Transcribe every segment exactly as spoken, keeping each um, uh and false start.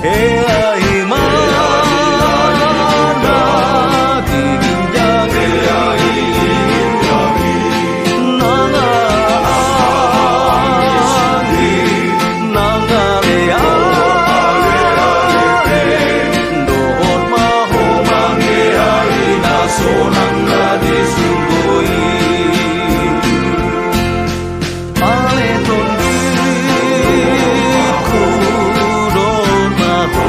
Hea i ma na di ginjang i, nang anggi, nang aleale, dohot ma ho mangehai na sonang na di surgo i. Ale tondingku, dohot ma ho,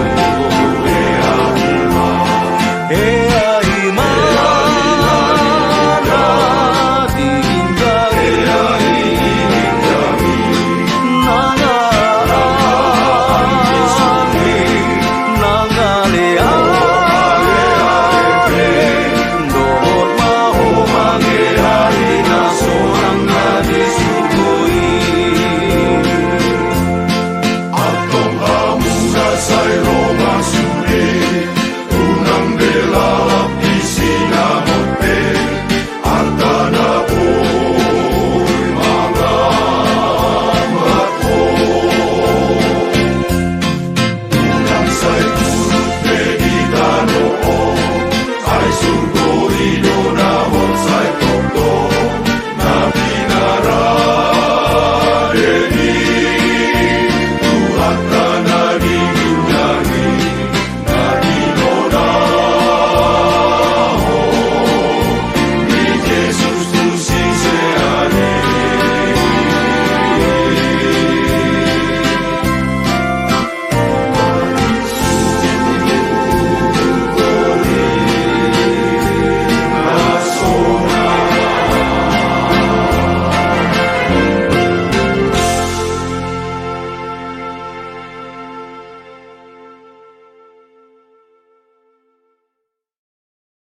hea i ma na di ginjang i, nang anggi, nang aleale, dohot ma ho mangehai na sonang na di surgo i. Antong hamu na sai ro